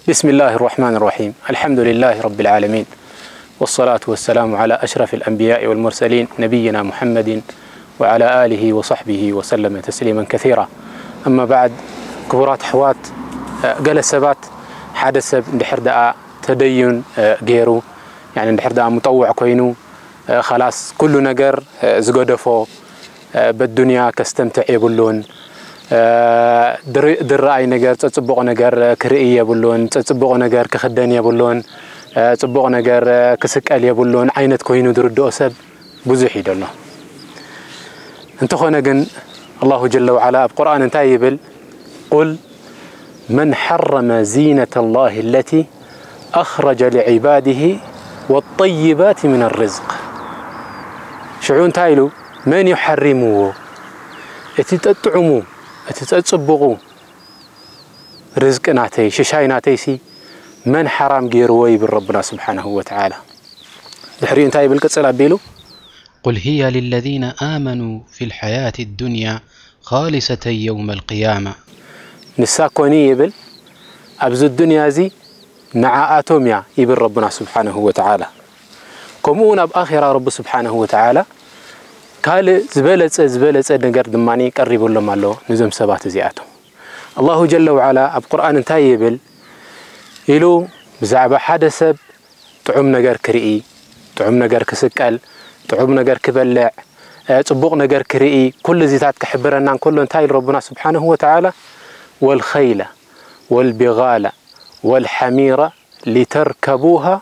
بسم الله الرحمن الرحيم. الحمد لله رب العالمين. والصلاة والسلام على أشرف الأنبياء والمرسلين نبينا محمد وعلى آله وصحبه وسلم تسليما كثيرا. أما بعد، ክቡራት ኣሕዋት፣ ገለ ሰባት ሓደ ሰብ እንድሕር ደኣ ተደዩን ገይሩ፣ يعني እንድሕር ደኣ ሙጠውዕ ኮይኑ፣ ኸላስ ኩሉ ነገር ዝገደፎ፣ በዱንያ ከስተምትዕ የብሉን። ዝረኣይ ነገር፣ ጸጽቡቕ ነገር ክርኢ የብሉን፣ ጸጽቡቕ ነገር ክኽደን የብሉን፣ ጽቡቕ ነገር ክስቀል የብሉን ዓይነት ኮይኑ ዝርድኦ ሰብ ብዙሕ እዩ ዘሎ። እንተኾነ ግን ኣላሁ ጀለ ወዓላ ኣብ ቁርኣን እንታይ ይብል? قل من حرم زينة الله التي أخرج لعباده والطيبات من الرزق. ሽዑ እንታይ ኢሉ? መን እዩ ሓሪምዎ? እቲ ጠጥዑሙ፣ እቲ ጸጽቡቑ ርዝቂ ናተይ፣ ሽሻይ ናተይሲ መን ሓራም ገይርዎ ይብል ረብና ስብሓነሁ ወተዓላ። ድሕሪኡ እንታይ ይብል ቅጽል ኣቢሉ? قل هي للذين آمنوا في الحياة الدنيا خالصة يوم القيامة. ንሳ ኮኒ ይብል ኣብዚ ዱንያ እዚ ንዓኣቶም እያ ይብል ረብና ስብሓነሁ ወተዓላ። ከምኡ እውን ኣብ ኣኼራ ረቢ ስብሓነሁ ወተዓላ ካልእ ዝበለጸ ዝበለጸ ነገር ድማ ቀሪቡሎም ኣሎ ነዞም ሰባት እዚኣቶም። ኣላሁ ጀለ ወዓላ ኣብ ቁርኣን እንታይ ይብል ኢሉ ብዛዕባ ሓደ ሰብ ጥዑም ነገር ክርኢ፣ ጥዑም ነገር ክስቀል፣ ጥዑም ነገር ክበልዕ፣ ጽቡቕ ነገር ክርኢ፣ ኩሉ እዚታት ክሕብረና እንከሎ እንታይ ኢሉ ረብና ስብሓነሁ ወተዓላ? والخيل والبغال والحمير لتركبوها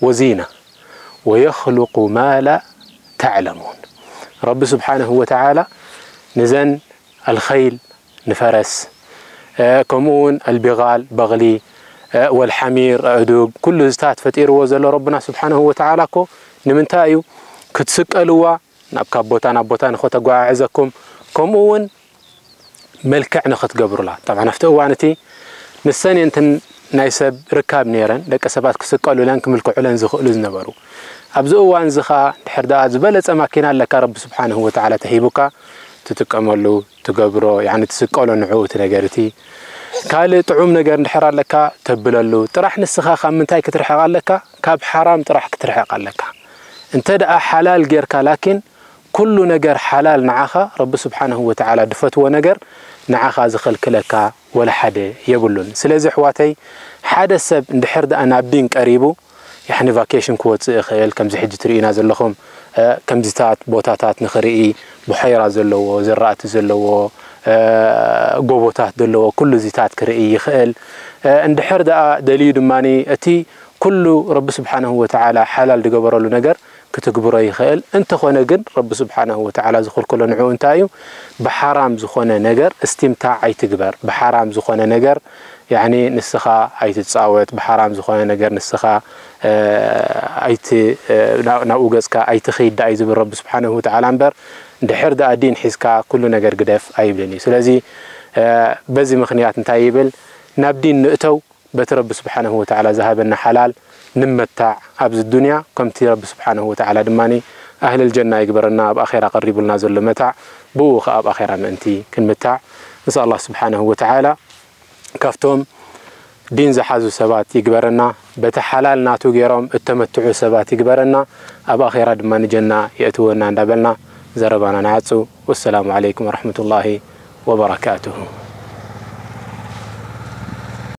وزينة ويخلق ما لا تعلمون። ረቢ ስብሓነሁ ወተዓላ ንዘን ኣልኸይል ንፈረስ፣ ከምኡ እውን ኣልቢጋል በቕሊ፣ ወልሓሚር ኣእዱግ፣ ኩሉ እዚታት ፈጢርዎ ዘሎ ረብና ስብሓነሁ ወተዓላ እኮ ንምንታይ እዩ? ክትስቀልዋ፣ ናብ ካብ ቦታ ናብ ቦታ ንኸተጓዓዕዘኩም፣ ከምኡ እውን መልክዕ ንኽትገብሩላ። ጠብዓን ኣብቲ እዋን እቲ ንሰን እየንትን ናይ ሰብ ርካብ ነይረን፣ ደቂ ሰባት ክስቀሉለን ክምልክዑለን ዝኽእሉ ዝነበሩ። ኣብዚ እዋን እዚ ኸዓ ድሕር ደኣ ዝበለጸ ማኪና ኣለካ ረቢ ስብሓንሁ ወተዓላ ተሂቡካ፣ ትጥቀመሉ፣ ትገብሮ፣ ያኒ ትስቀሎ ንዕኡ እቲ ነገር እቲ። ካልእ ጥዑም ነገር እንድሕር ኣለካ ተብለሉ። ጥራሕ ንስኻ ካብ ምንታይ ክትርሕቕ ኣለካ? ካብ ሓራም ጥራሕ ክትርሕቕ ኣለካ። እንተ ደኣ ሓላል ጌርካ ላኪን ኩሉ ነገር ሓላል ንዓኻ ረቢ ስብሓንሁ ወተዓላ ድፈትዎ ነገር ንዓኻ ዝኸልክለካ ወላ ሓደ የብሉን። ስለዚ ኣሕዋተይ ሓደ ሰብ እንድሕር ደኣ ናብ ዲን ቀሪቡ ያኒ ቫኬሽን ክወፅእ ይኽእል፣ ከምዚ ሕጂ ትርእዩና ዘለኹም ከምዚታት ቦታታት ንኽርኢ፣ ቡሐይራ ዘለዎ፣ ዝራእቲ ዘለዎ፣ ጎቦታት ዘለዎ፣ ኩሉ እዚታት ክርኢ ይኽእል። እንድሕር ደኣ ደልዩ ድማ እቲ ኩሉ ረቢ ስብሓንሁ ወተዓላ ሓላል ዝገበረሉ ነገር ክትግብሮ ይኽእል። እንተኾነ ግን ረቢ ስብሓንሁ ወተዓላ ዝኽልክሎ ንዕኡ እንታይ እዩ? ብሓራም ዝኾነ ነገር እስትምታዕ ኣይትግበር። ብሓራም ዝኾነ ነገር ያኒ ንስኻ ኣይትጻወት፣ ብሓራም ዝኾነ ነገር ንስኻ ኣይቲ ናብኡ ገጽካ ኣይትኺድ ደኣ እዩ ዝብል ረቢ ስብሓንሁ ወተዓላ እምበር፣ ድሕር ደኣ ዲን ሒዝካ ኩሉ ነገር ግደፍ ኣይብልን እዩ። ስለዚ በዚ ምኽንያት እንታይ ይብል? ናብ ዲን ንእተው፣ በቲ ረቢ ስብሓንሁ ወተዓላ ዝሃበና ሓላል ንመታዕ ኣብዚ ዱንያ፣ ከምቲ ረቢ ስብሓንሁ ወተዓላ ድማ ኣህለል ጀና ይግበረና፣ ኣብ ኣኼራ ቀሪቡልና ዘሎ መታዕ ብኡ ኸዓ ኣብ ኣኼራ ምእንቲ ክንምታዕ። ንስ ኣላህ ስብሓንሁ ወተዓላ ካብቶም ዲን ዝሓዙ ሰባት ይግበረና፣ በቲ ሓላል ናቱ ገይሮም እተመትዑ ሰባት ይግበረና፣ ኣብ ኣኼራ ድማ ንጀና የእትወና እንዳበልና ዘረባና ንዓጹ። ወሰላሙ ዓለይኩም ወረሕመቱላሂ ወበረካቱሁ።